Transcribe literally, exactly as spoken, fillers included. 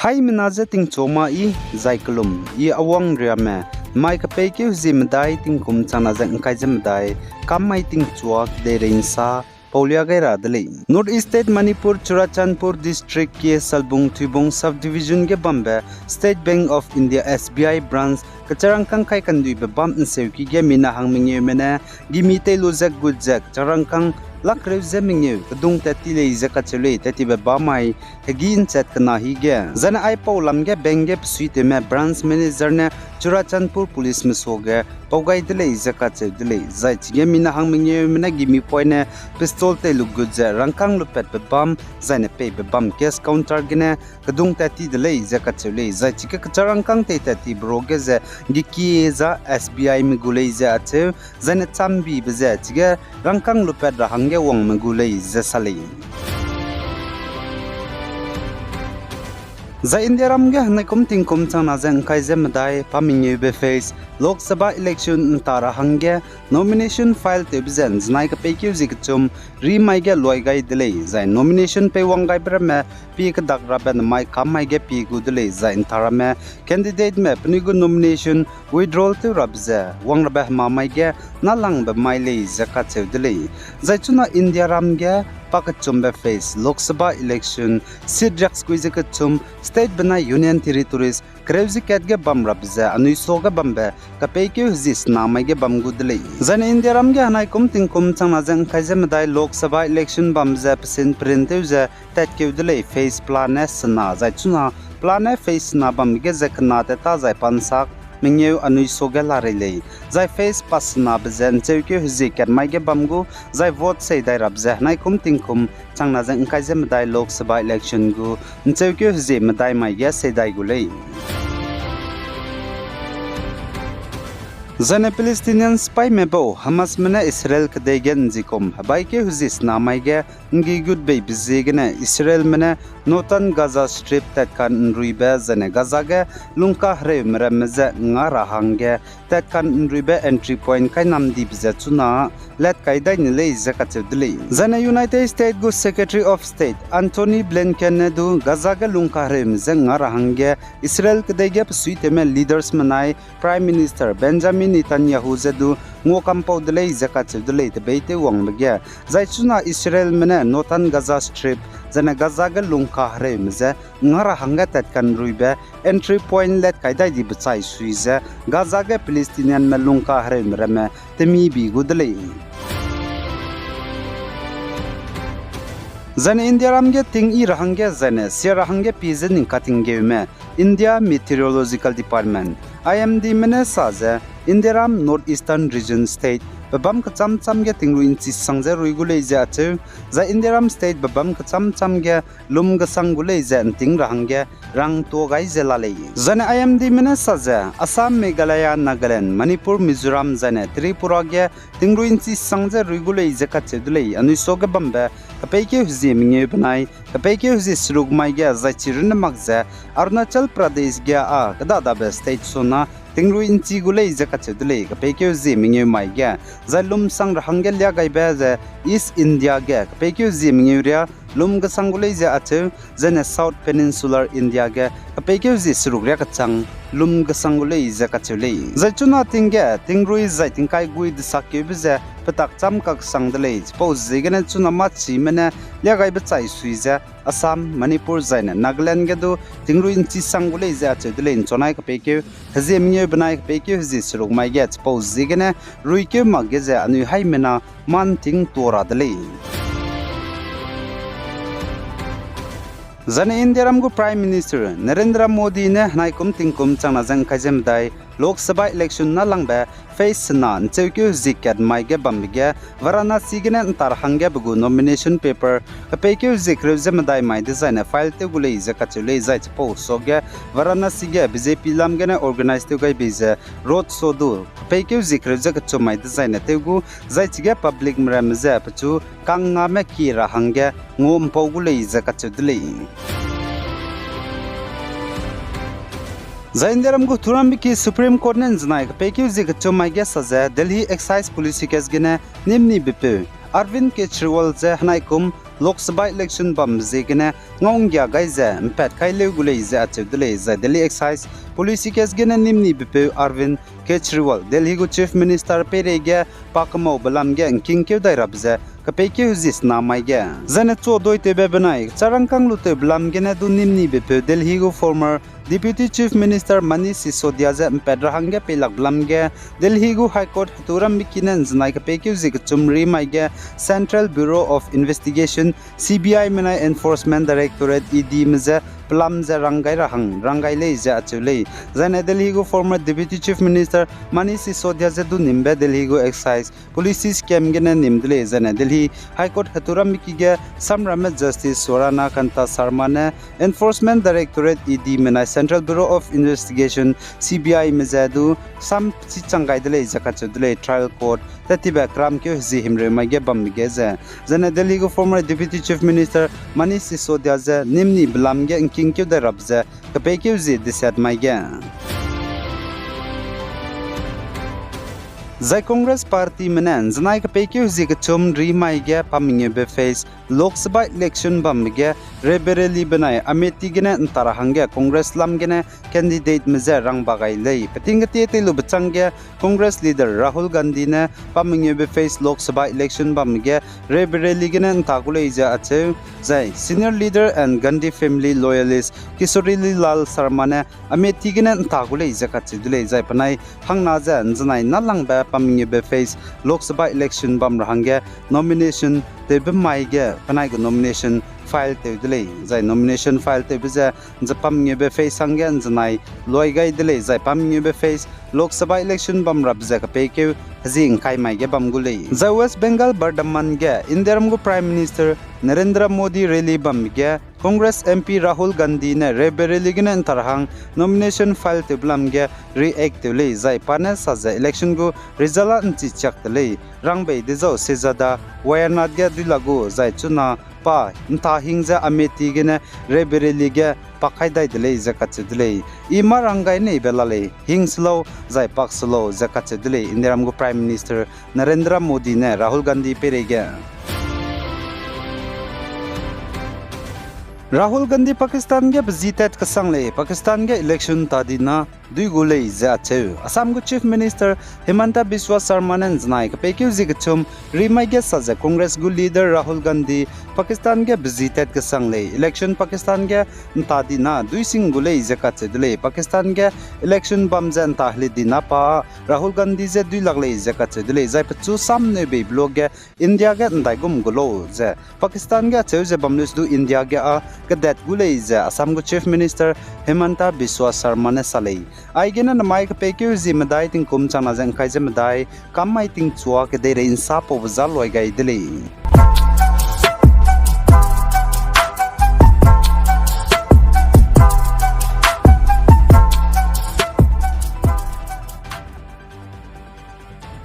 Haimena je tingchua ma i, zai kelum i a wangriame, mai kepeikeu hezie medai tingkum changna ze ngkai ze medai, kam mai tingchua kedeirei nsa, paulia gai ra de lei. North East State Manipur, Churachandpur District ke Salbung Tuibong Subdivision ge bambe State Bank of India, S B I branch kecharangkâng kai kanduibe bam nseuki ge mina hang mengeume ne gimi tei lu ze gut ze kecharangkâng lakreu ze mengeu kedung tat ti lei ze kacheu lei, tat tibe bam mai hegî nchat kena hige. Zai ne aipau lam ge bank ge besuitewme branch manager ne Churachandpur policeme suage pau gai de lei ze kacheu de lei. Zai chige mina hang mengeume ne gimi poine pistol tei lu gut ze rangkâng lupatbe bam, zai ne peibe bam cash counter gene kedung tat ti de lei ze kacheu lei. Zai chige kecharangkâng tei tat tibe ruage ze gekie za S B Ime gu lei ze acheu, zai ne chambibe ze chige rangkâng lupat ra hangge wangme gu lei ze sa lei. Zai Indiaram ge henaikum tingkum changna ze ngkai ze medai pa mengeube phase Lok Sabha election nta ra hangge nomination file tewbe ze nzenai kepeikeu zie kechum ri mai ge luai gai de lei, zai nomination peiwang gaibe ramme pie kedak rabe nemai kam mai ge pie gu de lei, zai nta ramme candidateme penui gu nomination withdrawal tew rabe ze wang rabe hema mai ge nâlangbe mai lei ze kacheu de lei. Zai chuna Indiaram ge pa kechumbe phase Lok Sabha election seat riaksekui ze kechum state benai union territories kereu ze kat ge bam rabe ze anui suage bambe kepeikeu hezie sena mai ge bam gu de lei. Zai ne Indiaram ge henaikum tingkum changna ze ngkai ze medai Lok Sabha election bam ze pesin perin tew ze tatkeu de lei phase pelane sena, zai chuna pelane phase sena bambe ge ze kena tat ta zai pa nsak mengeu anui suage larei lei. Zai phase pa senabe ze ncheukeu hezie kat mai ge bam gu, zai vote sei dai rabe ze henaikum tingkum changna ze ngkai ze medai Lok Sabha election gu ncheukeu hezie medai mai ge sei dai gu lei. Zai ne Palestinian sipaime bau Hamasme ne Israel kedei ge nzikum hebaikeu hezie sena mai ge nggi gut beibe ziegene Israelme ne Northern Gaza Strip tatkan nruibe zai ne Gaza ge lungkahereume ramme je nga ra hangge tatkan nruibe entry point kainam dibe ze chuna lat kai dai ni lei ze kacheu de lei. Zai ne United States gu Secretary of State Antony Blinken ne du Gaza ge lungkahereume je nga ra hangge Israel kedei ge besuitewme leaders menai Prime Minister Benjamin Netanyahu je du nguakampau de lei ze kacheu de lei tebeitew wangbe ge. Zai chuna Israelme ne Northern Gaza Strip zai ne Gaza ge lungkahereume je nga ra hangge tatkan nruibe entry point lat kai dai dibe chai sui ze Gaza ge Palestinianme lungkahereume ramme temi bi gu de lei. Zai ne Indiaram ge ting yi ra hangge zai ne sia ra hangge pie ze ning katinggeume India Meteorological Department, I M Dme ne sa ze, Indiaram North Eastern Region State pebâm kechâm châm ge tingrui nchi sang ze rui gu lei ze acheu, zai Indiaram State pebâm kechâm châm ge lum gesang gu lei ze nting ra hangge rangtua gai ze la lei. Zai ne I M Dme ne sa ze, Assam, Meghalaya, Nagaland, Manipur, Mizoram zai ne Tripura ge tingrui nchi sang ze rui gu lei ze kacheu de lei. Anui suage bambe kepeikeu hezie mengeu benai kepeikeu hezie seruk mai ge zai chi runne mak ze Arunachal Pradesh ge â kêda dabe state sona tingrui nchi gu lei ze kacheu de lei. Kepeikeu hezie mengeu mai ge zai lum sang ra hangge liagaibe ze East India ge kepeikeu hezie mengeu riâ lum gesang gu lei ze acheu, zai ne South Peninsular India ge kepeikeu hezie seruk riâ kechang lum gesang gu lei ze kacheu lei. Zai chuna ting ge tingrui zai tingkai gui desakkeube ze petak châm kaksang de lei. Chipau ziegene chuna mâ chime ne liagaibe chai sui ze Assam, Manipur zai ne Nagaland ge du tingrui nchi sang gu lei ze acheu de lei. Nchuanai kepeikeu hezie mengeu benai kepeikeu hezie seruk mai ge chipau ziegene ruikeu mak ge ze anui haimena mâ nting tua ra de lei. Zai ne Indiaram gu Prime Minister Narendra Modi ne henaikum tingkum changna ze ngkai ze medai Lok Sabha election nâlangbe phase sena ncheukeu hezie kat mai ge bambe ge Varanasi gene nta ra hangge pe gu nomination paper kepeikeu hezie kereu ze medai mai dezai ne file tew gu lei ze kacheu lei. Zai chipau suage Varanasi ge B J P lam gene organize tew gai bei ze road show du kepeikeu hezie kereu ze kechum mai dezai ne tew gu, zai chige publicme ramme je pechu kangname kie ra hangge ngua mpau gu lei ze kacheu de lei. Zai Indiaram gu thurambeki Supreme Court ne nzenai kepeikeu hezie kechum mai ge sa ze Delhi Excise Policy case gene nimni bepeu Arvind Kejriwal je henaikum Lok Sabha election bambe ziegene ngau'nggia gai ze ’mpat kai leu gu lei ze acheu de lei, zai Delhi Excise Policy case gene nîm nibepeu Arvind Kejriwal, Delhi gu Chief Minister peireige pa kemaube lam ge ’ngkingkeu dai rabe ze kepeikeu zi sena mai ge. Zaine chuadoitewbe benai charangkâng lutewbe lam gene du nîm nibepeu Delhi gu former Deputy Chief Minister Manish Sisodia ze ’mpat ra hangge peilakbe lam ge, Delhi gu High Court hetu rambe ki ne ’nzenai kepeikeu zi kechum ri mai ge Central Bureau of Investigation, C B I menai Enforcement Directorate, E D me ze pelam ze rang gai ra hang rang gai lei ze acheu lei. Zaine Delhi gu former Deputy Chief Minister Manish Sisodia ze du nîmbe Delhi gu Excise Policy scam gene nîm de lei, zaine Delhi High Court hetu rambe ki ge samramme Justice Swarana Kanta Sharma ne Enforcement Directorate, E D menai Central Bureau of Investigation, C B I me ze du sam chi chang gai de lei ze kacheu de lei. Trial court tat tibe keramkeu hezie himreu mai ge bambe ge ze, zaine Delhi gu former Deputy Chief Minister Manish Sisodia ze nîm nibe lam ge ’ngkingkeu dai rabe ze kepeikeu zi deset mai ge. Zai Congress Partyme ne ’nzenai kepeikeu zi kechum ri mai ge pa mengeube phase Lok Sabha election bambe ge Raebareli benai Amethi gene ’nta ra hangge Congress lam gene candidateme je rangba gai lei. Peting ketie teilube chângge Congress leader Rahul Gandhi ne pa mengeube phase Lok Sabha election bambe ge Raebareli gene ’nta gu lei ze acheu, zai senior leader and Gandhi family loyalist Kishorilal Sharma ne Amethi gene ’nta gu lei ze kacheu de lei, zai penai hangna ze ’nzenai nâlangbe pa mengeube phase Lok Sabha election bam ra hangge nomination tewbe mai ge penai gu nomination file tew de lei, zai nomination file tewbe ze ’nze pa mengeube phase hangge ’nzenai luai gai de lei, zai pa mengeube phase Lok Sabha election bam rabe ze kepeikeu hezie ’ngkai mai ge bam gu lei. Zai West Bengal Bardhaman ge Indiaram gu Prime Minister Narendra Modi rally bambe ge Congress M P Rahul Gandhi ne Raebareli gene ’nta ra hang nomination file tewbe lam ge react tew lei, zai pa ne sa ze election gu result ’nchi chiak te lei, rangbei dezau Shehzada Wayanad ge duilak gu, zai chuna pa ’nta hing ze Amethi gene Raebareli ge pa kai dai de lei ze kacheu de lei. I mâ rang gai neibe la lei, hing se lau, zai pak se lau ze kacheu de lei Indiaram gu Prime Minister Narendra Modi ne Rahul Gandhi peireige. Rahul Gandhi Pakistan ge pezi tat kesang lei, Pakistan ge election tadina dui gu lei ze acheu. Assam gu Chief Minister Himanta Biswa Sarma ne ’nzenai kepeikeu zie kechum rimai ge sa ze Congress gu leader Rahul Gandhi Pakistan ge pezi tat kesang lei, election Pakistan ge ’ntadina dui sing gu lei ze kacheu de lei. Pakistan ge election bam ze ’nta heli dina pa Rahul Gandhi je duilak lei ze kacheu de lei. Zai pechu sam neubei bloc ge India ge ’ndaigum gu lau ze Pakistan ge acheu ze bam leu se du India ge â kedat gu lei ze Assam gu Chief Minister Himanta Biswa Sarma ne sa lei. Aigene namai kepeikeu zie medai tingkum changna ze ’ngkai ze medai kam mai tingchua kedeirei ’nsa paube za luai gai de lei.